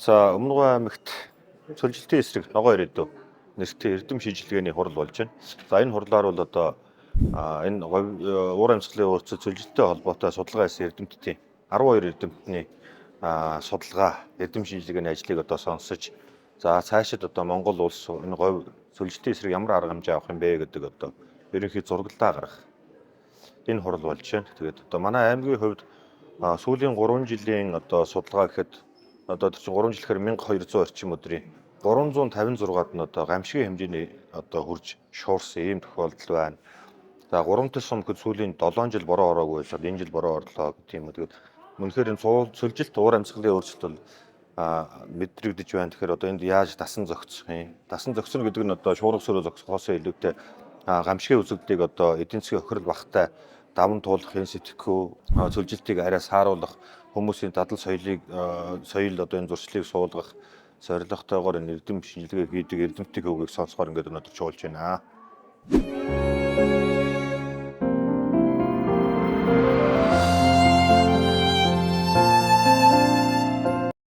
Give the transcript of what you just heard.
За, Өмнө Говь аймагт цөлжилтийн эсрэг ногоо ирээдүй нэртэй эрдэм шинжилгээний хурал болж байна. За, энэ хурлаар бол одоо энэ говь уур амьсгалын өөрчлөлт цөлжилттэй холбоотой судалгаа хийсэн эрдэмтдийн 12 эрдэмтний судалгаа, эрдэм шинжилгээний ажлыг одоо сонсож, за цаашид одоо Монгол улс энэ говь цөлжилтийн эсрэг ямар арга хэмжээ авах юм бэ гэдэг одоо ерөнхий зураглалаа гаргах энэ хурал болж байна. Тэгээд одоо манай аймгийн хувьд сүүлийн 3 жилийн одоо судалгаа гэхэд одоо тэр чинь 3 жил гэхээр 1200 орчим өдрийн 356-ад нь одоо гамшигын хэмжээний одоо хурж шуурсан ийм тохиолдол байна. За, 3 тал сум гэхэд сүүлийн 7 жил бороо ороогүй байсаад энэ жил бороо орлоо гэдэг юм. Тэгээд үнэхээр энэ цөлжилт, уур амьсгалын өөрчлөлт бол мэдрэгдэж байна. Тэгэхээр одоо энд яаж дасан зохицох юм? Дасан зохицно гэдэг нь одоо шуурга сөрөө зохицохоос илүүтэй гамшигын үзэгдлийг одоо эдийн засгийн хохирол багтай даван туулах, энэ сэтгэхүй цөлжилтийг арай сааруулах, хүмүүсийн дадал соёлыг соёл одоо энэ зуршлыг суулгах зорилготойгоор энэ эрдэм шинжилгээ хийдэг эрдэмтдийн хөвгийг сонсохоор ингээд өнөөдөр чуулж байна.